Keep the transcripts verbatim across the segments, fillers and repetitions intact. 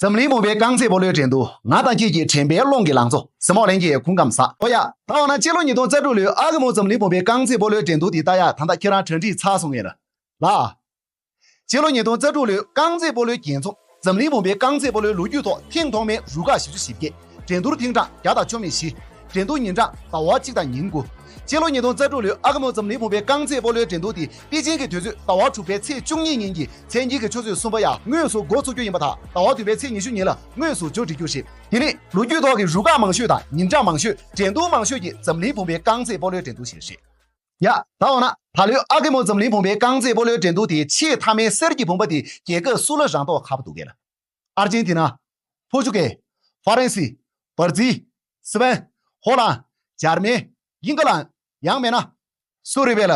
འཛམ་གླིང་བུམ་པའི་རྐང་རྩེད་སྤོ་ལོའི་འགྲན་བསྡུར། ང་དང་ཁྱེད་ཀྱི་དྲན་པའི་ཀློང་གི་ལང་ཚོ། གཟིགས་མོ་ལྷན་རྒྱས་སྐུ་ཁམས་བཟང་། ཨོ་ཡ། ད་འོ་ན་སྤྱི་ལོ་ཉིས་སྟོང་རྩ་དྲུག་ལོའི་ཨ་ཀི་མོ་འཛམ་གླིང་བུམ་པའི་རྐང་རྩེད་སྤོ་ལོའི་འགྲན་བསྡུར་དེ་ད་ཡ་ད་ལྟ་ཁྱེད་རང་གྲ་སྒྲིག་ཚར་སོང་ངས་ལ། ལ། སྤྱི་ལོ་ཉིས་སྟོང་རྩ་དྲུག་ལོའི་རྐང་རྩེད་སྤོ་ལོའི་རྒྱལ་འཛོམས། འཛམ་གླིང་བུམ་པའི་རྐང་རྩེད་སྤོ་ལོའི་ལོ་རྒྱུས་ཐོག་ཐེངས་ཐོག་མའི་རུ་ཁག་བཞི་བཅུ་ཞེ་བརྒྱད། འགྲན་བསྡུར་ཐེངས་གྲངས་བརྒྱ་དང་བཅུ་མེད་བཞི། འགྲན་བསྡུར་ཉིན་གྲངས་ཟླ་བ་གཅིག་དང་ཉིན་དགུ། སྤྱི་ལོ་ཉིས་སྟོང་རྩ་དྲུག་ལོའི་ཨ་ཀི་མོ་འཛམ་གླིང་བུམ་པའི་རྐང་རྩེད་སྤོ་ལོའི་འགྲན་བསྡུར་དེ་པེ་ཅིང་གི་དུས་ཚོད་ཟླ་བ་དྲུག་པའི་ཚེས་བཅུ་གཉིས་ཉིན་གྱི་མཚན་དཀྱིལ་གྱི་ཆུ་ཚོད་གསུམ་པ་ཡར་དངོས་སུ་འགོ་ཚུགས་རྒྱུ་ཡིན་པ་དང་། ཟླ་བ་བདུན་པའི་ཚེས་ཉི་ཤུ་ཉིན་ལ་དངོས་སུ་མཇུག་སྒྲིལ་རྒྱུ་རེད། དེ་ནི་ལོ་རྒྱུས་ཐོག་གི་རུ་ཁག་མང་ཤོས་དང་ཉིན་གྲངས་མང་ཤོས། འགྲན་བསྡུར་མང་ཤོས་ཀྱི་འཛམ་གླིང་བུམ་པའི་རྐང་རྩེད་སྤོ་ལོའི་འགྲན་བསྡུར་ཞིག་རེད། ཡ། ད་འོ་ན་ད་ལོའི་ཨ་ཀི་མོ་འཛམ་གླིང་བུམ་པའི་རྐང་རྩེད་སྤོ་ལོའི་འགྲན་བསྡུར་དེའི་ཆེས་མཐའ་མའི་གསེར་གྱི་བུམ་པ་དེ་རྒྱལ་ཁབ་སུ་ལ་རང་ཐོག་ཁ་པོ་འདུག་གས་ལ། ཨར་ཇེན་ཏི་ན། པོར་ཅུ་གལ། ཧྥ་རན་སི། བར་ཛིལ། སི་པན། ཧོ་ལན། འཇར་མན། དབྱིན་ཁ་ལན། ཡང་མིན་ན། སུ་རེད་པས་ལ།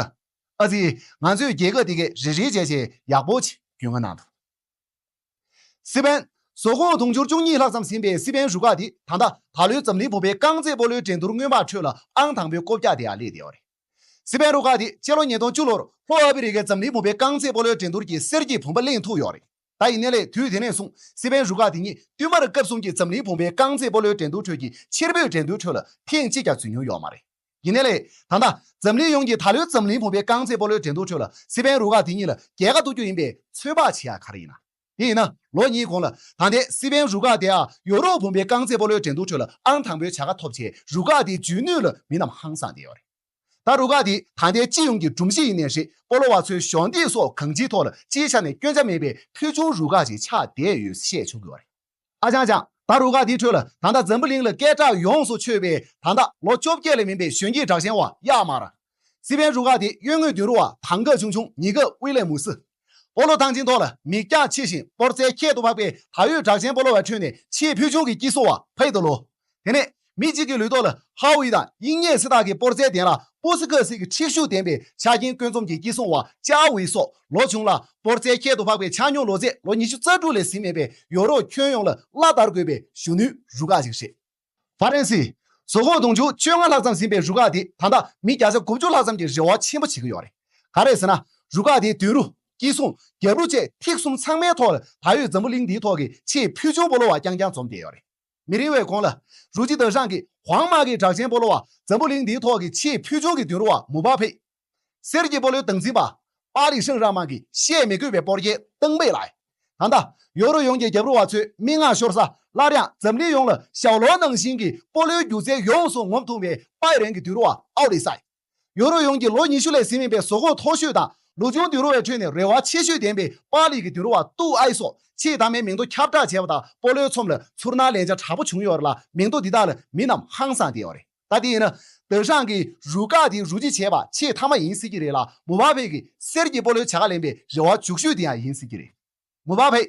ཨ་ཙི། ང་ཚོའི་རྒྱལ་ཁབ་དེ་གས་རེ་རེ་བྱས་བྱས་ཡག་པོ་ཅིག་རྒྱུས་མངའ་གནང་འདུག། སི་པན། ཟོག་གོང་དུང་ཕྱུར་བཅུ་གཉིས་ལྷག་ཙམ་ཟིན་པའི་སི་པན་རུ་ཁག་དེ་ད་ལྟ་ད་ལོའི་འཛམ་གླིང་བུམ་པའི་རྐང་རྩེད་སྤོ་ལོའི་འགྲན་བསྡུར་སྔོན་དམག་ཁྲོད་ལ་ཨང་དང་པོའི་རྐོ་བཀྱག་དེ་ཡང་སླེབས་བསྡད་ཡོད་རེད། སི་པན་རུ་ཁག་དེ་སྤྱི་ལོ་ཉིས་སྟོང་བཅུ་ལོར་ལྷོ་ཨ་ཕི་རི་ཀའི་འཛམ་གླིང་བུམ་པའི་རྐང་རྩེད་སྤོ་ལོའི་འགྲན་བསྡུར་གྱི་གསེར་གྱི་བུམ་པ་ལེན་ཐུབ་ཡོད་རེད། ད་ཡིན་ནའི་ལས་དུས་དེ་ནས་བཟུང་སི་པན་རུ་ཁག་དེ་ཉིད་བསྟུད་མར་སྐབས་གསུམ་གྱི་འཛམ་གླིང་བུམ་པའི་རྐང་རྩེད་སྤོ་ལོའི་འགྲན་བསྡུར་ཁྲོད་ཀྱི་ཕྱིར་འབུད་འགྲན་བསྡུར་ཁྲོད་ལ་ཐེངས་གཅིག་ཀྱང་འཛུལ་མྱོང་ཡོད་མ་རེད། ཡིན་ནའི་ལས། ད་ལྟ་འཛམ་གླིང་ཡོངས་ཀྱི་ད་ལོའི་འཛམ་གླིང་བུམ་པའི་རྐང་རྩེད་སྤོ་ལོའི་འགྲན་བསྡུར་ཁྲོད་ལ་སི་པན་རུ་ཁག་དེ་གཉིས་ལ་རྒྱལ་ཁ་ཐོབ་རྒྱུ་ཡིན་པའི་ཚོད་དཔག་བྱེད་ཡག་ག་རེ་ཡིན་ན། དེ་ཡིན་ན་ལོ་གཉིས་གོང་ལ་ད་ལྟའི་སི་པན་རུ་ཁག་དེ་ཡང་ཡོ་རོབ་བུམ་པའི་རྐང་རྩེད་སྤོ་ལོའི་འགྲན་བསྡུར་ཁྲོད་ལ་ཨང་དང་པོའི་བྱ་དགའ་ཐོབ་བྱས། རུ་ཁག་དེའི་འཇོན་ནུས་ལ་མི་རྣམས་ཧང་སངས་བསྡད་ཡོད་རེད། ད་རུ་ཁག་དེ་ད་ལྟའི་སྤྱི་ཡོངས་ཀྱི་སྒྲོམ་གཞི་ཡིན་ནའི་རེད། སྤོ་ལོ་བ་ཚོའི་གཞོགས་འདེགས་སོགས་གང་ཅིའི་ཐོག་ལ་སྤྱིའི་ཆ་ནས་སྐྱོན་ཆ་མེད་པའི་ཕུལ་བྱུང་རུ་ཁག་ཅིག་ཆགས་བསྡད་ཡོད་ཅེས་བཤད་ཆོག་གི་ཡོད་རེད། ཨ་ཅང་ཅང་། ད་རུ་ཁག་དེའི་ཁྲོད་ལ་ད་ལྟ་འཛམ་བུ་གླིང་ལ་སྐད་གྲགས་ཡོངས་སུ་ཆོད་པའི་ད་ལྟ་ལོ་བཅོ་བརྒྱད་ལས་མིན་པའི་གཞོན་སྐྱེས་གྲགས་ཅན་བ་ཡག་མར། སི་པན་རུ་ཁག་དེའི་གཡོན་ངོས་མདུན་རུ་བ་དང་ག་ཆུང་ཆུང་ཉི་ག་ཝི་ལེ་མུ་སི། སྤོ་ལོ་ཐང་ཆེན་ཐོག་ལ་མིག་རྒྱང་ཆེ་ཞིང་སྤོར་རྩལ་ཁྱད་དུ་འཕགས་པའི་ད་ཡོད་གྲགས་ཅན་སྤོ་ལོ་བའི་ཁྲོད་ནས་ཆེས་ཕུལ་བྱུང་གི་སྐྱིད་སྲུང་བ་ཕེ་ཏོ་ལོ། དེ་ནས་མི་གཅིག་གི་ལུས་ཐོག་ལ་ཧ་ཝི་དང་དབྱིག་གཉེན་སི་ཐག་གི་སྤོར་རྩལ་ལྡན་ལ་པུ་སི་ཀ་སི་གི་འཁྲིག་ཤུགས་ལྡན་པའི་ཆ་རྐྱེན་བཀོད་འཛོམས་ཀྱི་སྐྱིད་སྲུང་བ་ཅའོ་ཝི་སོགས་ལོ་ཆུང་ལ་སྤོར་རྩལ་ཁྱད་དུ་འཕགས་པའི་ཆ་སྙོམས་ལོ་ཚད་ལོ་ཉི་ཤུ་རྩ་དྲུག་ལས་ཟིན་མེད་པའི་ཡོ་རོབ་ཁྱོན་ཡོངས་ལ་བླ་དར་དགོས་པའི་གཞོན་ནུའི་རུ་ཁག་ཅིག་རེད། ཧྥ་རན་སི། ཟོག་གོང་དུང་ཕྱུར་བཅོ་ལྔ་ལྷག་ཙམ་ཟིན་པའི་རུ་ཁག་དེ་ད་ལྟ་མི་བརྒྱ་ཆ་དགུ་བཅུ་ལྷག་ཙམ་གྱིས་རེ་བ་ཆེན་པོ་བྱེད་ཀྱི་ཡོད་རེད། ག་རེ་ཟེར་ན། རུ་ཁག་དེའི་མདུན་རུ། སྐྱིད་སྲུང་། རྒྱབ་རུ་བཅས་ཐིག་གསུམ་ཚང་མའི་ཐོག་ལ་ད་ཡོད་འཛམ་བུ་གླིང་འདིའི་ཐོག་གི་ཆེས་ཕུལ་བྱུང་སྤོ་ལོ་བ་རྐྱང་རྐྱང་འཛོམས་བསྡད་ཡོད་རེད། མི་རིང་བའི་གོང་ལ། རུ་ཇི་ཏེ་ཧྲང་གི་ཧུའང་དམག་གི་གྲགས་ཅན་སྤོ་ལོ་བ་འཛམ་བུ་གླིང་འདིའི་ཐོག་གི་ཆེས་ཕུལ་བྱུང་གི་མདུན་རུ་བ་མུ་པ་ཕེ། གསེར་གྱི་སྤོ་ལོའི་སྟངས་འཛིན་པ། པ་ལི་ཧྲེང་ར་དམག་གི་བཤད་མི་དགོས་པའི་སྤོར་རྒྱལ་ཏང་པེ་ལའེ། ད་ལྟ་ཡོ་རོབ་ཡོངས་ཀྱི་རྒྱབ་རུ་བ་ཚོའི་མིག་རྔ་ཤོར་ས་སླར་ཡང་འཛམ་གླིང་ཡོངས་ལ་ཞའོ་ལོ་ནང་བཞིན་གྱི་སྤོ་ལོའི་སྒྱུ་རྩལ་ཡོངས་སུ་ངོམ་ཐུབ་པའི་པའི་རན་གྱི་མདུན་རུ་བ་ཨའོ་ལི་སའེ། ཡོ་རོབ་ཡོངས་ཀྱི་ལོ་ཉི་ཤུ་ལས་ཟིན་མིན་པའི་ཟོག་གོང་མཐོ་ཤོས་དང་ལོ་ཆུང་མདུན་རུ་བའི་ཁྲོད་ནས་རེ་བ་ཆེ་ཤོས་ལྡན་པའི་པཱ་ལི་གི་མདུན་རུ་བ་ཏུའུ་ཨའི་སོགས་ཆེས་མཐའ་མའི་མིང་ཐོ་ཁྱབ་བསྒྲགས་བྱས་པ་དང་སྤོ་ལོའི་ཚོམས་ལ་ཚུར་སྣང་ལན་ཆ་དྲག་པོ་བྱུང་ཡོད་རེད་ལ། མིང་ཐོ་འདི་དག་ལ་མི་རྣམས་ཧང་སངས་བསྡད་ཡོད་རེད། ད་དེ་ཡིན་ན། ཏེ་ཧྲང་གི་རུ་ཁག་དེ་རུ་སྤྱི་བྱས་པ་ཆེས་མཐའ་མ་ཡིན་སྲིད་ཀྱི་རེད་ལ། མུ་པ་ཕེ་གི་གསེར་གྱི་སྤོ་ལོའི་བྱ་དགའ་ལེན་པའི་རེ་བ་མཇུག་ཤོས་དེ་ཡང་ཡིན་སྲིད་ཀྱི་རེད། མུ་པ་ཕེ།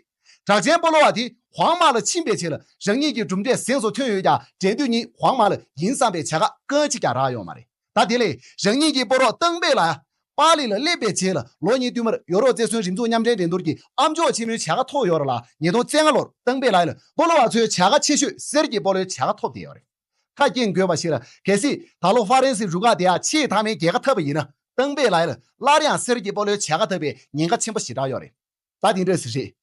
གྲགས་ཅན་སྤོ་ལོ་བ་དེ་ཧུའང་དམག་ལ་ཕྱིན་པའི་རྗེས་ལ་རང་ཉིད་ཀྱི་གྲུབ་འབྲས་གཟེངས་སུ་ཐོན་ཡོད་ཀྱང་འགྲན་དུས་ཉིད་ཧུའང་དམག་ལ་ཡིན་བསམ་པའི་བྱ་དགའ་སྐད་ཅིག་ཀྱང་རག་ཡོད་མ་རེད། ད་དེ་ལས་རང་ཉིད་ཀྱི་སྤོ་རོགས་ཏང་པེ་ལའེ་པཱ་ལི་ལ་སླེབས་པའི་རྗེས་ལ་ལོ་གཉིས་བསྟུད་མར་ཡོ་རོབ་རྩེད་མཚོན་རིམ་འཛུགས་མཉམ་འབྲེལ་འགྲན་བསྡུར་གྱི་ཨ་མཆོག་ཆེན་མོའི་བྱ་དགའ་ཐོབ་ཡོད་རེད་ལ། ཉིས་སྟོང་རྩ་ལྔ་ལོར་ཏང་པེ་ལའེ་ལ་སྤོ་ལོ་བ་ཚོའི་བྱ་དགའ་ཆེ་ཤོས་གསེར་གྱི་སྤོ་ལོའི་བྱ་དགའ་ཐོབ་བསྡད་ཡོད་རེད། ཁ་སྐྱེངས་དགོས་པ་ཞིག་ལ། གལ་སྲིད་ད་ལོ་ཧྥ་རན་སིའི་རུ་ཁག་དེ་ཡང་ཆེས་མཐའ་མའི་རྒྱལ་ཁ་ཐོབ་པ་ཡིན་ན། ཏང་པེ་ལའེ་ལ་སླར་ཡང་གསེར་གྱི་སྤོ་ལོའི་བྱ་དགའ་ཐོབ་པའི་ཉེན་ཁ་ཆེན་པོ་ཞེ་དྲག་ཡོད་རེད། ད་དེ་འདྲ་ཞིག་རེད།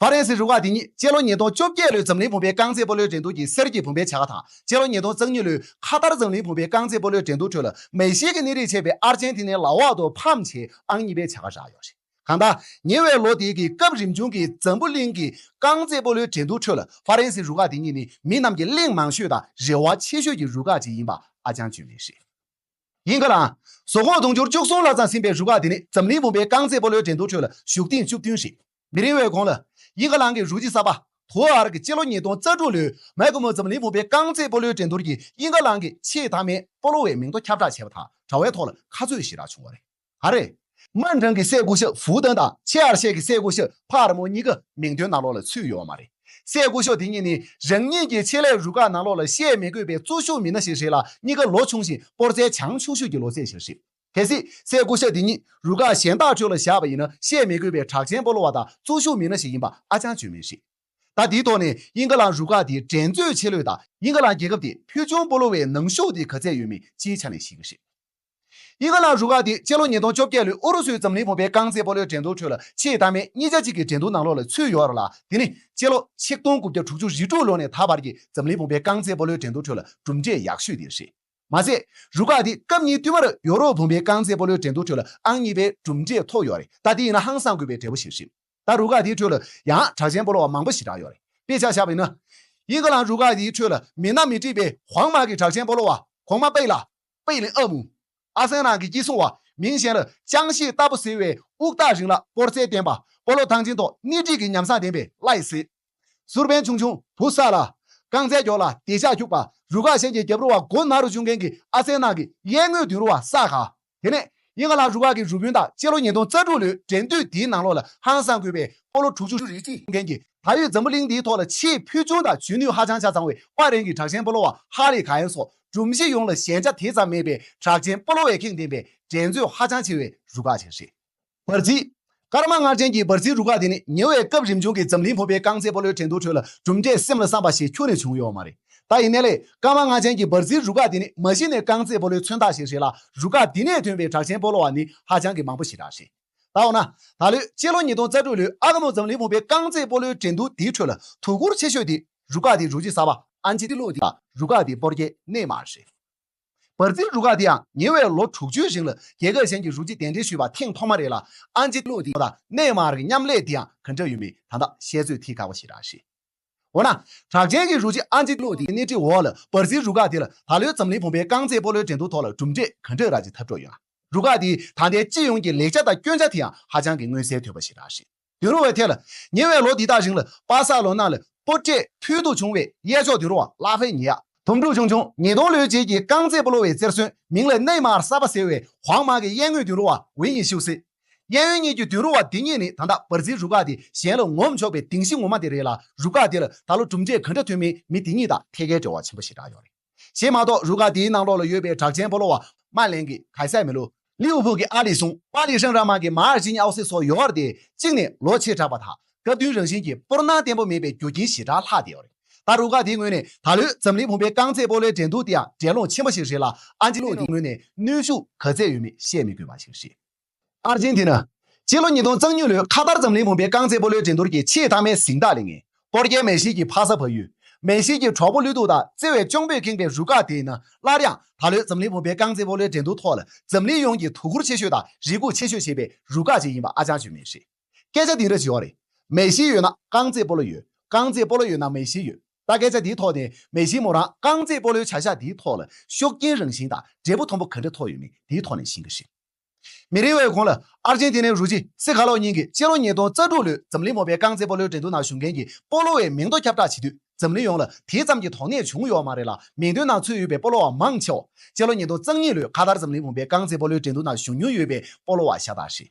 ཧྥ་རན་སིའི་རུ་ཁག་དེ་ཉིད་སྤྱི་ལོ་ཉིས་སྟོང་བཅོ་བརྒྱད་ལོའི་འཛམ་གླིང་བུམ་པའི་རྐང་རྩེད་སྤོ་ལོའི་འགྲན་བསྡུར་གྱི་གསེར་གྱི་བུམ་པའི་བྱ་དགའ་དང་། སྤྱི་ལོ་ཉིས་སྟོང་རྩ་གཉིས་ལོའི་ཁ་ཐར་འཛམ་གླིང་བུམ་པའི་རྐང་རྩེད་སྤོ་ལོའི་འགྲན་བསྡུར་ཁྲོད་ལ་མེ་ཤི་ཀའི་གནས་རིགས་བྱས་པའི་ཨར་ཇན་ཐི་ནའི་ལའོ་ཨར་ཏོ་ཕམ་བྱས་ཨང་གཉིས་པའི་བྱ་དགའ་རག་ཡོད་རེད། གང་ལྟར་ཉེ་བའི་ལོ་དེའི་གི་སྐབས་རིམ་བྱུང་གི་འཛམ་བུ་གླིང་གི་རྐང་རྩེད་སྤོ་ལོའི་འགྲན་བསྡུར་ཁྲོད་ལ་ཧྥ་རན་སིའི་རུ་ཁག་དེ་ཉིད་ནི་མི་རྣམས་ཀྱིས་གླེང་མང་ཤོས་དང་རེ་བ་ཆེ་ཤོས་ཀྱི་རུ་ཁག་ཅིག་ཡིན་པ་ཨ་ཅང་བརྗོད་མེད་རེད། དབྱིན་ཁ་ལན། ཟོག་གོང་དུང་ཕྱུར་བཅུ་གསུམ་ལྷག་ཙམ་ཟིན་པའི་རུ་ཁག་དེ་ནི་འཛམ་གླིང་བུམ་པའི་རྐང་རྩེད་སྤོ་ལོའི་འགྲན་བསྡུར་ཁྲོད་ལ་ཞུགས་ཐེངས་བཅུ་བདུན་རེད། མི་རིང་བའི་གོང་ལ། དབྱིན་ཁ་ལན་གྱི་རུ་སྤྱི་གསར་པ། ཐུའུ་ཨར་གྱིས་སྤྱི་ལོ་ཉིས་སྟོང་རྩ་དྲུག་ལོའི་མཱ་ཀོ་མོ་འཛམ་གླིང་བུམ་པའི་རྐང་རྩེད་སྤོ་ལོའི་འགྲན་བསྡུར་གྱི་དབྱིན་ཁ་ལན་གྱི་ཆེས་མཐའ་མའི་སྤོ་ལོ་བའི་མིང་ཐོ་ཁྱབ་བསྒྲགས་བྱས་པ་དང་དྲ་བའི་ཐོག་ལ་ཁ་ཚོད་ཞེ་དྲག་བྱུང་བ་རེད། ག་རེ། མན་ཁྲང་གི་སྲས་སྐུ་ཞབས་ཧྥུའུ་ཏན་དང་ཆེ་ཨར་ཤེ་གི་སྲས་སྐུ་ཞབས་ཕ་ཨར་མོ་གཉིས་ཀ་མིང་ཐོའི་ནང་ལོགས་ལ་ཚུད་ཡོད་མ་རེད། སྲས་སྐུ་ཞབས་དེ་གཉིས་ནི་རང་ཉིད་ཀྱི་ཆེད་ལས་རུ་ཁག་ནང་ལོགས་ལ་བཤད་མི་དགོས་པའི་གཙོ་ཤུགས་མི་སྣ་ཞིག་རེད་ལ། གཉིས་ཀ་ལོ་ཆུང་ཞིང་སྤོར་རྩལ་བྱང་ཆུང་ཤོས་ཀྱི་ལོ་ཚད་ཞིག་རེད། གལ་སྲིད་སྲས་སྐུ་ཞབས་དེ་གཉིས་རུ་ཁག་གཞན་དག་ཁྲོད་ལ་བཞག་པ་ཡིན་ན་བཤད་མི་དགོས་པའི་གྲགས་ཅན་སྤོ་ལོ་བ་དང་གཙོ་ཤུགས་མི་སྣ་ཞིག་ཡིན་པ་ཨ་ཅང་བརྗོད་མེད་རེད། ད་འདིའི་ཐོག་ནས་དབྱིན་ཁ་ལན་རུ་ཁག་དེའི་འགྲན་རྩོད་ཆེ་ལོས་དང་དབྱིན་ཁ་ལན་རྒྱལ་ཁབ་དེ་ཕུལ་བྱུང་སྤོ་ལོ་བའི་ནང་ཞུགས་དེ་ག་ཚད་ཡོད་མེད་སྤྱིའི་ཆ་ནས་ཤེས་ཀྱི་རེད། ཡིན་ག་ལ་རུ་ཁག་དེ་སྤྱི་ལོ་ཉིས་སྟོང་བཅོ་བརྒྱད་ལོའི་ཨུ་རུ་སུའི་འཛམ་གླིང་བུམ་པའི་རྐང་རྩེད་སྤོ་ལོའི་འགྲན་བསྡུར་ཁྲོད་ལ་ཆེས་མཐའ་མའི་གཉིས་ཆ་གཅིག་གི་འགྲན་བསྡུར་ནང་ལོགས་ལ་ཚུད་ཡོད་རེད་ལ། དེ་ནི་སྤྱི་ལོ་ཆིག་སྟོང་དགུ་བརྒྱ་དྲུག་ཅུ་རེ་དྲུག་ལོ་ནས་ད་བར་གྱི་འཛམ་གླིང་བུམ་པའི་རྐང་རྩེད་སྤོ་ལོའི་འགྲན་བསྡུར་ཁྲོད་ལ་གྲུབ་འབྲས་ཡག་ཤོས་དེ་རེད། མ་ཟད། རུ་ཁག་འདི་སྐབས་གཉིས་བསྟུད་མར་ཡོ་རོབ་བུམ་པའི་རྐང་རྩེད་སྤོ་ལོའི་འགྲན་བསྡུར་ཁྲོད་ལ་ཨང་གཉིས་པའི་གྲུབ་འབྲས་ཐོབ་ཡོད་རེད། ད་དེ་ཡིན་ན་ཧང་སང་དགོས་པའི་འབྲས་བུ་ཞིག་རེད། ད་རུ་ཁག་དེའི་ཁྲོད་ལ་ཡང་གྲགས་ཅན་སྤོ་ལོ་བ་མང་པོ་ཞེ་དྲག་ཡོད་རེད། དཔེ་ཆ་བཞག་པ་ཡིན་ན། ཡིན་ག་ལ་རུ་ཁག་དེའི་ཁྲོད་ལ་མི་སྣ་མི་བསྒྲིགས་པའི་ཧོང་མ་གི་གྲགས་ཅན་སྤོ་ལོ་བ་གོང་མ་པེ་ལ། པེ་ལི་ཨ་མུ། ཨ་སན་ནང་གི་སྐྱིད་སྲུང་བ་མིང་གཞན་ལ་ཅང་ཤེས་ལྟ་བུ་ཟེར་བའི་དབུགས་ཐག་རིང་ལ་སྤོར་རྩལ་བསྟན་པ། སྤོ་ལོ་ཐང་ཆེན་ཐོག་སྣེ་ཁྲིད་ཀྱི་ཉམས་བཟང་ལྡན་པའི་ལའི་སི། ཟུར་པན་ཆུང་ཆུང་བུ་ས་ལ། རྐང་རྩལ་སྐྱོར་ལ་དེ་ཤག་འཁྱུག་པ། རུ་ཁག་གཞན་གྱི་རྒྱབ་རུ་བ་མགོ་ན་རུ་བཅུག་མཁན་གྱི་ཨ་སན་ནང་གི་གཡས་ངོས་མདུན་རུ་བ་ས་ག། དེ་ནས་ཡིན་ག་ལ་རུ་ཁག་གི་རུ་དཔོན་དང་སྤྱི་ལོ་ཉིས་སྟོང་རྩ་དྲུག་ལོའི་འགྲན་བསྡུར་འདིའི་ནང་ལོགས་ལ་ཧང་སང་དགོས་པའི་སྤོ་ལོ་དྲུག་ཅུ་རེ་གཅིག་མཁན་གྱི་ད་ཡོད་འཛམ་བུ་གླིང་འདིའི་ཐོག་ལ་ཆེས་ཕུལ་བྱུང་དང་འཇོན་ནུས་ཧ་ཅང་ཆ་ཚང་བའི་པ་རེན་གྱི་གྲགས་ཅན་སྤོ་ལོ་བ་ཧ་ལི་ག་ཡན་སོགས་སྒྲོམ་གཞི་ཡོངས་ལ་ཞན་ཆ་དེ་ཙམ་མེད་པའི་གྲགས་ཅན་སྤོ་ལོ་བས་ཁེངས་ལྡན་པའི་འགྲན་རྩོད་ཧ་ཅང་ཆེ་བའི་རུ་ཁག་ཅིག་རེད། འབར་རྩིས། སྐར་མ་ལྔ་ཅན་གྱི་འབར་རྩིས་རུ་ཁག་དེ་ནི་ཉེ་བའི་སྐབས་རིམ་བྱུང་གི་འཛམ་གླིང་བུམ་པའི་རྐང་རྩེད་སྤོ་ལོའི་འགྲན་བསྡུར་ཁྲོད་ལ་གྲུབ་འབྲས་སེམས་ལ་བསམ་པ་ཞིག་ཁྱོན་ནས་བྱུང་ཡོད་མ་རེད། ད་ཡིན་ནའི་ལས་སྐར་མ་ལྔ་ཅན་གྱི་འབར་རྩིས་རུ་ཁག་དེ་ནི་མ་གཞི་ནས་རྐང་རྩེད་སྤོ་ལོའི་མཚོན་རྟགས་ཤིག་རེད་ལ། རུ་ཁག་འདི་ནས་ཐོན་པའི་གྲགས་ཅན་སྤོ་ལོ་བ་ནི་ཧ་ཅང་གི་མང་པོ་ཞེ་དྲག་རེད། ད་འོ་ན། ད་ལོའི་སྤྱི་ལོ་ཉིས་སྟོང་རྩ་དྲུག་ལོའི་ཨ་ཀ་མོ་འཛམ་གླིང་བུམ་པའི་རྐང་རྩེད་སྤོ་ལོའི་འགྲན་བསྡུར་འདིའི་ཁྲོད་ལ་དོ་ཁུར་ཆེ་ཤོས་དེ་རུ་ཁག་དེའི་རུ་གཅིག་གསར་པ་ཨན་ཅི་ལོ་ཏི་དང་རུ་ཁག་དེའི་སྤོར་རྒྱལ་ནེ་མར་རེད། འབར་རྩིས་རུ་ཁག་དེ་ཡང་ཉེ་བའི་ལོ་དྲུག་ཅུའི་རིང་ལ་རྒྱལ་ཁབ་གཞན་གྱི་རུ་གཅིག་གདན་འདྲེན་ཞུས་པ་ཐེངས་ཐོག་མ་རེད་ལ། ཨན་ཅི་ལོ་ཏི་དང་ནེ་མར་གྱི་མཉམ་ལས་དེ་ཡང་ག་འདྲ་ཡོད་མེད་ད་ལྟ་བཤད་ཚོད་ཐིག་ཁག་པོ་ཞེ་དྲག་རེད། འོ་ན། གྲགས་ཅན་གྱི་རུ་གཅིག་ཨན་ཅི་ལོ་ཏི་སྣེ་ཁྲིད་འོག་ལ་འབར་རྩིས་རུ་ཁག་དེ་ལ་ད་ལོའི་འཛམ་གླིང་བུམ་པའི་རྐང་རྩེད་སྤོ་ལོའི་འགྲན་བསྡུར་ཐོག་ལ་གྲུབ་འབྲས་ག་འདྲ་ར་ཅིག་ཐོབ་འགྲོ་ཡོད་ན། རུ་ཁག་དེའི་ད་ལྟའི་སྤྱི་ཡོངས་ཀྱི་ལེགས་ཆ་དང་སྐྱོན་ཆ་དེ་ཡང་ཧ་ཅང་གི་མངོན་གསལ་དོད་པ་ཞེ་དྲག་རེད། དུད་འགྲོ་བའི་ཐད་ལ། ཉེ་བའི་ལོ་འདི་དག་རིང་ལ་པ་སག་ལོ་ནང་ལ་སྤོ་ཊའི་ཕུལ་དུ་བྱུང་བའི་གཡས་ཕྱོགས་དུད་འགྲོ་བ་ལ་ཧྥེ་ཉེ་ཡ། དུམ་གྲུ་ཆུང་ཆུང་ཉིས་སྟོང་ལོའི་རྗེས་ཀྱི་རྐང་རྩེད་སྤོ་ལོ་བའི་རྩེར་སོན་མིང་ལ་ནེ་མར་གསར་པ་ཟེར་བའི་ཧོང་མ་གི་གཡས་ངོས་དུད་འགྲོ་བ་ཝེ་ཡི་ཤིའུ་སི། གཡས་གཡོན་གཉིས་ཀྱི་དུད་འགྲོ་བ་འདི་གཉིས་ནི་ད་ལྟ་འབར་རྩིས་རུ་ཁག་དེ་གཞན་ལ་ངོམ་ཆོག་པའི་གདིང་གཞི་ངོ་མ་དེ་རེད་ལ། རུ་ཁག་དེ་ལ་ད་ལོ་གྲུབ་འབྲས་ག་འདྲ་ཐོན་མིན་མི་དེ་གཉིས་དང་ཐད་ཀའི་འབྲེལ་བ་ཆེན་པོ་ཞེ་དྲག་ཡོད་རེད། བྱས་མ་གཏོགས་རུ་ཁག་དེའི་ནང་ལོགས་ལ་ཡོད་པའི་གྲགས་ཅན་སྤོ་ལོ་བ་མ་ལེན་གྱི་གའི་སའི་མེ་ལོ། ལི་ཝར་ཕུལ་གྱི་ཨ་ལི་སུང་། པ་རི་སན་ཇར་མན་གྱི་མ་ཨར་ཇི་ཉི་ཨའུ་སི་སོགས་ཡོད་རེད་དེ། གཅིག་ནས་ལོ་ཆེ་དྲགས་པ་དང་སྐབས་བསྟུན་རང་བཞིན་གྱི་སྤོར་ནང་བརྟན་པོ་མེད་པའི་རྒྱུ་རྐྱེན་ཞེ་དྲག་ལྷག་བསྡད་ཡོད་རེད། ད་རུ་ཁག་དེའི་ངོས་ནས་ད་ལོའི་འཛམ་གླིང་བུམ་པའི་རྐང་རྩེད་སྤོ་ལོའི་འགྲན་བསྡུར་དེ་ཡང་འགྲན་སློང་ཆེན་པོ་ཞིག་རེད་ལ། ཨན་ཅི་ལོ་དེའི་ངོས་ནས་གནོན་ཤུགས་ག་ཚད་ཡོད་མེད་བཤད་མི་དགོས་པ་ཞིག་རེད། ཨར་ཇེན་ཐི་ན། སྤྱི་ལོ་ཉིས་སྟོང་རྩ་གཉིས་ལོའི་ཁ་ཐར་འཛམ་གླིང་བུམ་པའི་རྐང་རྩེད་སྤོ་ལོའི་འགྲན་བསྡུར་གྱི་ཆེས་མཐའ་མའི་གཟེངས་རྟགས་ལེན་མཁན། སྤོར་རྒྱལ་མེ་སི་གི་ཕ་ས་བལ་ཡུལ། མེ་སི་གི་གྲོགས་པོ་བློ་སྡུག་དང་བརྩེ་བའི་གཅུང་པོས་ཁེངས་པའི་རུ་ཁག་དེ་ཡིན་ན། སླར་ཡང་ད་ལོའི་འཛམ་གླིང་བུམ་པའི་རྐང་རྩེད་སྤོ་ལོའི་འགྲན་བསྡུར་ཐོག་ལ་འཛམ་གླིང་ཡོངས་ཀྱིས་དོ་ཁུར་ཆེ་ཤོས་དང་རེ་སྒུག་ཆེ་ཤོས་བྱེད་པའི་རུ་ཁག་ཅིག་ཡིན་པ་ཨ་ཅང་བརྗོད་མེད་རེད། སྐད་ཆ་འདི་འདྲ་ཞིག་ཡོད་རེད། མེ་སི་ཡོད་ན་རྐང་རྩེད་སྤོ་ལོ་ཡོད། རྐང་རྩེད་སྤོ་ལོ་ཡོད་ན་མེ་སི་ཡོད། ད་སྐད་ཆ་འདིའི་ཐོག་ནས་མེ་སི་མོ་རང་རྐང་རྩེད་སྤོ་ལོའི་བྱ་གཞག་འདིའི་ཐོག་ལ་ཤུགས་རྐྱེན་རང་བཞིན་དང་འབྲས་བུ་མཐོན་པོ་ག་འདྲ་ཐོགས་ཡོད་མེད་འདིའི་ཐོག་ནས་ཤེས་ཀྱི་རེད། མི་རིང་བའི་གོང་ལ་ཨར་ཇེན་ཐི་ནའི་རུ་གཅིག་སི་ཁ་ལོ་གཉིས་ཀྱིས་སྤྱི་ལོ་ཉིས་སྟོང་རྩ་དྲུག་ལོའི་འཛམ་གླིང་བུམ་པའི་རྐང་རྩེད་སྤོ་ལོའི་འགྲན་བསྡུར་ནང་ཞུགས་མཁན་གྱི་སྤོ་ལོ་བའི་མིང་ཐོ་ཁྱབ་བསྒྲགས་བྱེད་དུས། འཛམ་གླིང་ཡོངས་ལ་དེ་ཙམ་གྱི་དོགས་གནད་བྱུང་ཡོད་མ་རེད་ལ། མིང་ཐོའི་ནང་ཚུད་ཡོད་པའི་སྤོ་ལོ་བ་མང་ཆེ་བ་སྤྱི་ལོ་ཉིས་སྟོང་རྩ་གཉིས་ལོའི་ཁ་ཐར་འཛམ་གླིང་བུམ་པའི་རྐང་རྩེད་སྤོ་ལོའི་འགྲན་བསྡུར་ནང་ཞུགས་མྱོང་ཡོད་པའི་སྤོ་ལོ་བ་ཤ་སྟག་རེད།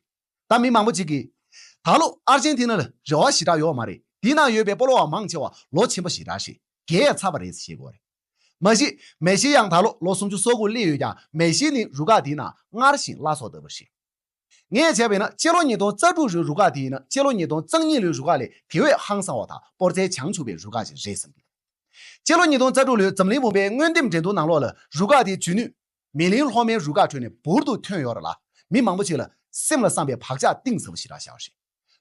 ད་མི་མང་པོ་ཅིག་གིས། ད་ལོ་ཨར་ཇེན་ཐི་ན་ལ་རེ་བ་ཞེ་དྲག་ཡོད་མ་རེད། འདི་ནང་ཡོད་པའི་སྤོ་ལོ་བ་མང་ཆེ་བ་ལོ་ཆེན་པོ་ཞེ་དྲག་རེད། རྒས་ཡས་ཚར་བ་རེད་ཟེར་བཤད་ཀྱི་ཡོད་རེད། མ་གཞི་མེ་སི་ཡང་ད་ལོ་ལོ་སུམ་ཅུ་སོ་དགུ་སླེབས་ཡོད་ཀྱང་། མེ་སི་ནི་རུ་ཁག་འདིའི་ནང་སྔར་བཞིན་བླ་སྲོག་ལྟ་བུ་རེད། ངས་བྱས་པ་ཡིན་ན་སྤྱི་ལོ་ཉིས་སྟོང་རྩ་དྲུག་ལོའི་རུ་ཁག་དེ་ཡིན་ན་སྤྱི་ལོ་ཉིས་སྟོང་རྩ་གཉིས་ལོའི་རུ་ཁག་ལས་དེ་བས་ཧང་སང་བ་དང་སྤོར་རྩལ་བྱང་ཆུབ་པའི་རུ་ཁག་ཅིག་རེད་བསམ་གྱི། སྤྱི་ལོ་ཉིས་སྟོང་རྩ་དྲུག་ལོའི་འཛམ་གླིང་བུམ་པའི་སྔོན་འདེམས་འགྲན་བསྡུར་ནང་ལོགས་ལ་རུ་ཁག་དེའི་འཇོན་ནུས། མེ་ལིང་གློག་མའི་རུ་ཁག་ཁྲོད་ནས་འབུར་དུ་ཐོན་ཡོད་རེད་ལ། མི་མང་པོ་ཞིག་ལ་སེམས་ལ་བསམ་པའི་བག་ཆགས་གཏིང་ཟབ་པོ་ཞེ་དྲག་བཞག་པ་རེད།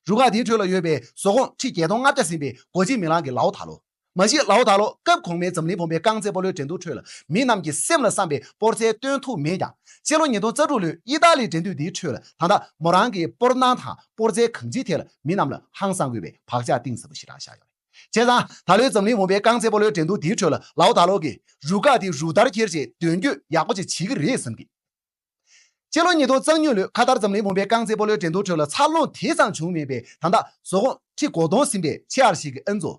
རུ་ཁག་དེའི་ཁྲོད་ལ་ཡོད་པའི་ཟོག་གོང་ཁྲི་བརྒྱད་སྟོང་ལྔ་བརྒྱ་ཟིན་པའི་སྒོ་འབྱེད་མི་ལང་གི་ལའོ་ཐ་ལོ། མ་གཞི་ལའོ་ཐ་ལོ་སྐབས་གོང་མའི་འཛམ་གླིང་བུམ་པའི་རྐང་རྩེད་སྤོ་ལོའི་འགྲན་བསྡུར་ཁྲོད་ལ་མི་རྣམས་ཀྱི་སེམས་ལ་བསམ་པའི་སྤོར་རྩལ་སྟོན་ཐུབ་མེད་ཀྱང་། སྤྱི་ལོ་ཉིས་སྟོང་རྩ་དྲུག་ལོའི་ཨི་ཏཱ་ལིའི་འགྲན་བསྡུར་དེའི་ཁྲོད་ལ་ད་ལྟ་མོ་རང་གི་སྤོར་སྣང་དང་སྤོར་རྩལ་གང་ཅིའི་ཐད་ལ་མི་རྣམས་ལ་ཧང་སང་དགོས་པའི་བག་ཆགས་གཏིང་ཟབ་པོ་ཞེ་དྲག་བཞག་ཡོད་རེད། བྱས་ཙང་ད་ལོའི་འཛམ་གླིང་བུམ་པའི་རྐང་རྩེད་སྤོ་ལོའི་འགྲན་བསྡུར་དེའི་ཁྲོད་ལ་ལའོ་ཐ་ལོ་གིས་རུ་ཁག་དེ་རུ་སྟར་འཁྱེར་བྱས་མདུན་སྐྱོད་ཡག་པོ་ཅིག་བྱེད་ཀྱི་རེད་བསམ་གི། སྤྱི་ལོ་ཉིས་སྟོང་རྩ་གཉིས་ལོའི་ཁ་ཐར་འཛམ་གླིང་བུམ་པའི་རྐང་རྩེད་སྤོ་ལོའི་འགྲན་བསྡུར་ཁྲོད་ལ་འཚར་ལོངས་དེ་ཙམ་བྱུང་མེད་པའི་ད་ལྟ་ཟོག་གོང་ཁྲི་གོ་སྟོང་ཟིན་པའི་ཆེ་ཨར་ཤི་གི་ཨན་ཛོ།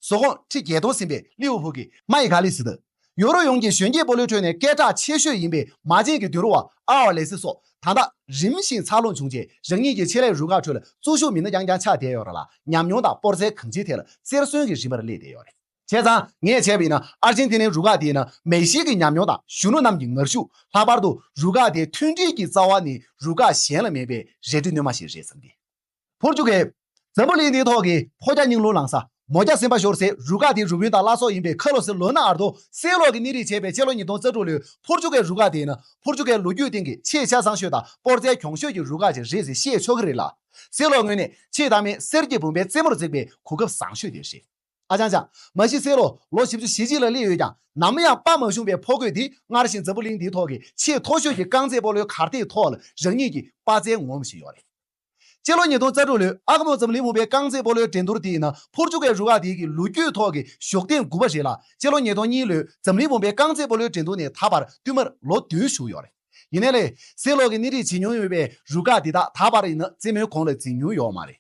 ཟོག་གོང་ཁྲི་བརྒྱད་སྟོང་ཟིན་པའི་ལི་ཝར་ཕུལ་གྱི་མ་ཡི་ག་ལི་སི་ཏི། ཡོ་རོབ་ཡོངས་ཀྱི་གཞོན་སྐྱེས་སྤོ་ལོའི་ཁྲོད་ནས་སྐད་གྲགས་ཆེ་ཤོས་ཡིན་པའི་མ་བྱན་གྱི་དུད་འགྲོ་བ་ཨ་ཝར་ལེ་སི་སོགས་ད་ལྟ་རིམ་བཞིན་འཚར་ལོངས་བྱུང་རྗེས་རང་ཉིད་ཀྱི་ཆེད་ལས་རུ་ཁག་ཁྲོད་ལ་གཙོ་ཤུགས་མི་སྣ་རྐྱང་རྐྱང་ཆགས་བསྡད་ཡོད་རེད་ལ། ཉམས་མྱོང་དང་སྤོར་རྩལ་གང་ཅིའི་ཐད་ལ་རྩེར་སོན་གྱི་རིམ་པར་སླེབས་བསྡད་ཡོད་རེད། བྱས་ཙང་ངས་བྱས་པ་ཡིན་ན་ཨར་ཇེན་ཐི་ནའི་རུ་ཁག་དེ་ཡིན་ན་མེ་སི་གི་ཉམས་མྱོང་དང་གཞོན་ནུ་རྣམས་ཀྱི་ངར་ཤུགས། ལྷག་པར་དུ་རུ་ཁག་དེའི་མཐུན་སྒྲིལ་གྱི་རྩ་བ་ནི་རུ་ཁག་གཞན་ལ་མེད་པའི་རལ་གྲི་རྣོན་མ་ཞིག་རེད་བསམ་གི། ཕོར་ཅུ་གལ། འཛམ་བུ་གླིང་འདིའི་ཐོག་གི་ཕོ་རྒྱ་རྙིང་ལུགས་ལངས་ས། མོ་རྒྱ་སེམས་དཔའ་ཤོར་སའི་རུ་ཁག་དེའི་རུ་དཔོན་དང་བླ་སྲོག་ཡིན་པའི་ཁ་ལོ་སི་ལོ་ན་ཨར་དོ་སེ་ལོ་གིས་སྣེ་ཁྲིད་བྱས་པའི་ཕྱི་ལོ་ཉིས་སྟོང་རྩ་དྲུག་ལོའི་ཕོར་ཅུ་གལ་རུ་ཁག་དེ་ནི་ཕོར་ཅུ་གལ་ལོ་རྒྱུས་སྟེང་གི་ཆེས་ཆ་ཚང་ཤོས་དང་སྤོར་རྩལ་གྱོང་ཤོས་ཀྱི་རུ་ཁག་ཅིག་རེད་ཟེར་བཤད་ཆོག་གི་རེད་ལ། སེ་ལོ་ངོས་ནས་ཆེས་མཐའ་མའི་གསེར་གྱི་བུམ་པའི་རྩེ་མོར་འཛེགས་པའི་གོ་སྐབས་བཟང་ཤོས་དེ་རེད། ཨ་ཅང་ཅང་། མ་གཞི་སེ་ལོ་ལོ་བཞི་བཅུ་ཞེ་གཅིག་ལ་སླེབས་ཡོད་ཀྱང་ནམ་ཡང་དཔའ་མ་ཞུམ་པའི་ཕོ་རྒོད་དེ་སྔར་བཞིན་འཛམ་བུ་གླིང་འདིའི་ཐོག་གི་ཆེས་མཐོ་ཤོས་ཀྱི་རྐང་རྩེད་སྤོ་ལོའི་གར་སྟེགས་ཐོག་ལ་རང་ཉིད་ཀྱི་དཔའ་རྩལ་ངོམ་བཞིན་ཡོད་རེད། སྤྱི་ལོ་ཉིས་སྟོང་རྩ་དྲུག་ལོའི་ཨ་ཁ་མོ་འཛམ་གླིང་བུམ་པའི་རྐང་རྩེད་སྤོ་ལོའི་འགྲན་བསྡུར་དེ་ཡིན་ན་ཕོར་ཅུ་གལ་རུ་ཁག་དེའི་གི་ལོ་རྒྱུས་ཐོག་གི་ཞོགས་ཐེངས་དགུ་པ་རེད་ལ། སྤྱི་ལོ་ཉིས་སྟོང་གཉིས་ལོའི་འཛམ་གླིང་བུམ་པའི་རྐང་རྩེད་སྤོ་ལོའི་འགྲན་བསྡུར་ནས་ད་བར་བསྟུད་མར་ལོ་བདུན་བཞུགས་ཡོད་རེད། ཡིན་ནའི་ལས་སེ་ལོ་གིས་སྣེ་ཁྲིད་བྱེད་མྱོང་ཡོད་པའི་རུ་ཁག་འདི་དག་ད་བར་ཡིན་ན་རྩེད་མོའི་གོང་ལ་འཛུལ་མྱོང་ཡོད་མ་རེད།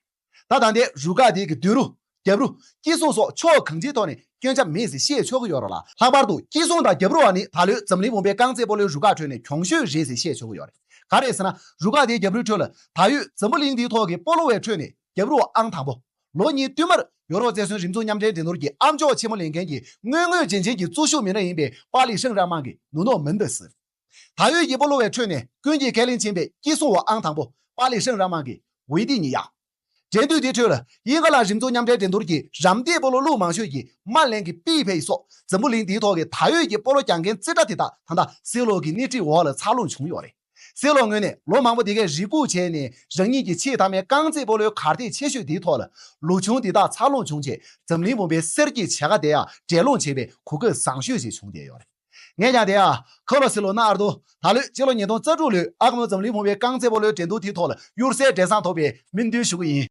ད་ད་ལྟའི་རུ་ཁག་དེ་གི་མདུན་རུ། རྒྱབ་རུ། དཀྱིལ་སྲུང་སོགས་ཕྱོགས་གང་ཅིའི་ཐོག་ནས་སྐྱོན་ཆ་མེད་ཟེར་བཤད་ཆོག་གི་ཡོད་རེད་ལ། ལྷག་པར་དུ་དཀྱིལ་སྲུང་དང་རྒྱབ་རུ་བ་ནི་ད་ལོའི་འཛམ་གླིང་བུམ་པའི་རྐང་རྩེད་སྤོ་ལོའི་རུ་ཁག་ཁྲོད་ནས་གྱོང་ཤོས་རེད་ཟེར་བཤད་ཆོག་གི་ཡོད་རེད། ག་རེ་ཟེར་ན། རུ་ཁག་དེའི་རྒྱབ་རུའི་ཁྲོད་ལ་ད་ཡོད་འཛམ་བུ་གླིང་འདིའི་ཐོག་གི་སྤོ་ལོ་བའི་ཁྲོད་ནས་རྒྱབ་རུ་བ་ཨང་དང་པོ། ལོ་གཉིས་བསྟུད་མར་ཡོ་རོབ་རྩེད་སྲུང་རིམ་འཛུགས་མཉམ་འབྲེལ་འགྲན་བསྡུར་གྱི་ཨ་མཆོག་ཆེན་མོ་ལེན་མཁན་གྱི་དངོས་དངོས་རྗེན་རྗེན་གྱི་གཙོ་ཤུགས་མི་སྣ་ཡིན་པའི་པཱ་ལི་ཧྲེང་ར་མང་གི་ནུ་ནོ་མན་ཏེ་སི། ད་ཡོད་ཀྱི་སྤོ་ལོ་བའི་ཁྲོད་ནས་ཀུན་གྱིས་ཁས་ལེན་བྱེད་པའི་དཀྱིལ་སྲུང་བ་ཨང་དང་པོ་པཱ་ལི་ཧྲེང་ར་མང་གི་ཝེ་ཏི་ཉི་ཡ། འགྲན་བསྡུར་དེའི་ཁྲོད་ལ་དབྱིན་ཁ་ལ་རིམ་འཛུགས་མཉམ་འབྲེལ་འགྲན་བསྡུར་གྱི་རམ་འདེགས་སྤོ་ལོ་བླུགས་མང་ཤོས་ཀྱི་མ་ལེན་གྱི་པི་ཕེ་ཡི་སོགས་འཛམ་བུ་གླིང་འདིའི་ཐོག་གི་ད་ཡོད་ཀྱི་སྤོ་ལོ་རྒྱག་མཁན་རྩེ་གྲས་དེ་དག་ད་ལྟ་སེ་ལོ་གི་སྣེ་ཁྲིད་འོག་ལ་འཚར་ལོངས་བྱུང་ཡོད་རེད། སེ་ལོ་ངོས་ནས་ལོ་མང་པོ་དེ་གས་རེ་སྒུག་བྱས་ནས་རང་ཉིད་ཀྱི་ཆེས་མཐའ་མའི་རྐང་རྩེད་སྤོ་ལོའི་གར་སྟེགས་ཆེ་ཤོས་དེའི་ཐོག་ལ་ལོ་ཆུང་དེ་དག་འཚར་ལོངས་བྱུང་རྗེས་འཛམ་གླིང་བུམ་པའི་གསེར་གྱི་བྱ་དགའ་དེ་ཡང་འགྲན་སློང་བྱེད་པའི་གོ་སྐབས་བཟང་ཤོས་ཤིག་བྱུང་བསྡད་ཡོད་རེད། ངས་ཀྱང་དེ་ཡང་ཁོ་ལོ་སི་ལོ་ན་ཨར་དོ་ད་ལོའི་སྤྱི་ལོ་ཉིས་སྟོང་རྩ་དྲུག་ལོའི་ཨ་ཁ་མོ་འཛམ་གླིང་བུམ་པའི་རྐང་རྩེད་སྤོ་ལོའི་འགྲན་བསྡུར་དེའི་ཐོག་ལ་གཡུར་ཟའི་གྲས་བཟང་ཐོབ་པའི་སྨོན་འདུན་ཞུ་གི་ཡིན།